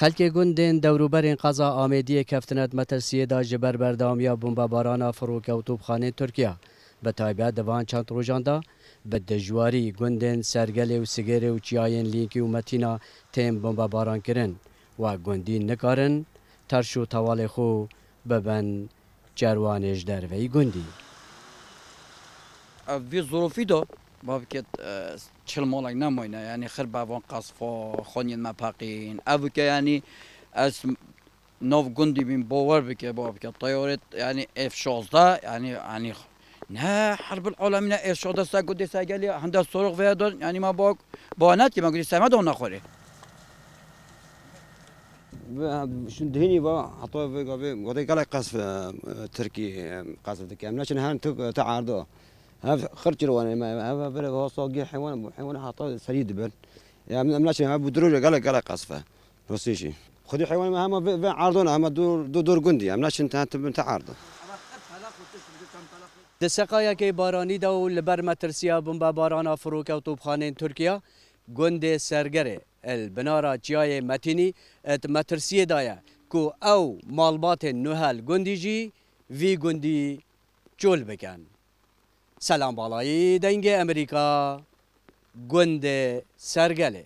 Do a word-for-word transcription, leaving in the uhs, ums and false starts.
Xelkê gundên dewrûberên qeza Amêdiyê keftine di metirsiyê de ji ber berdewamiya bombebarana firokewtûbxanên Tirkiye, bi taybet di van çend rojan de bi dijwarî gundên Sergelê û Sigêrê û çiyayên Lînkî û Metîna tên bombebarankirin, we gundî nikarin terş û tewalê xwe bibin cerwanê ji derveyî gundî. Ev vî zirofî de, bavkê, e, çil malek nemayne, yanî xir be van qesfa, xaniyên me peqîn. Ev ke, yanî ez nav gundî bîm, bawer bike, bavkê, teyarê, yanî F şazdeh, yanî, yanî ne herbil alemîne F şazdeh ser gundê Sergelê, hende sorux veye de, yanî me ba, ba net ki me gundî ser me de nexwarê. Ve şun dihînî va, heta vê gavê, gavê gelek qesf, e, Tirkî, e, qesf dike. Em neçin herin tu, te erdo. Hev xirçir wane me, hev, hev, hev, hasa gê heywan, heywan heta serî dibin. Ya em, em neçin, hev bu diroj gelek, gelek qesf e. Rostî jî. Xwedî heywan me hema vê, vê erdona, hema dor, dor, dor gundî. Em neçin te, te bin te erdo. Di seqayekê baranî de û li ber metirsiya bombebarana firokewtûbxanên Tirkiye, gundê Sergerê, li binara çiyayê Metînî, di metirsiyê de ye ku ew malbatên nuhel gundî jî vî gundî çol bikin. Selam Balayî, Dengê Emerîka, gundê Sergelê.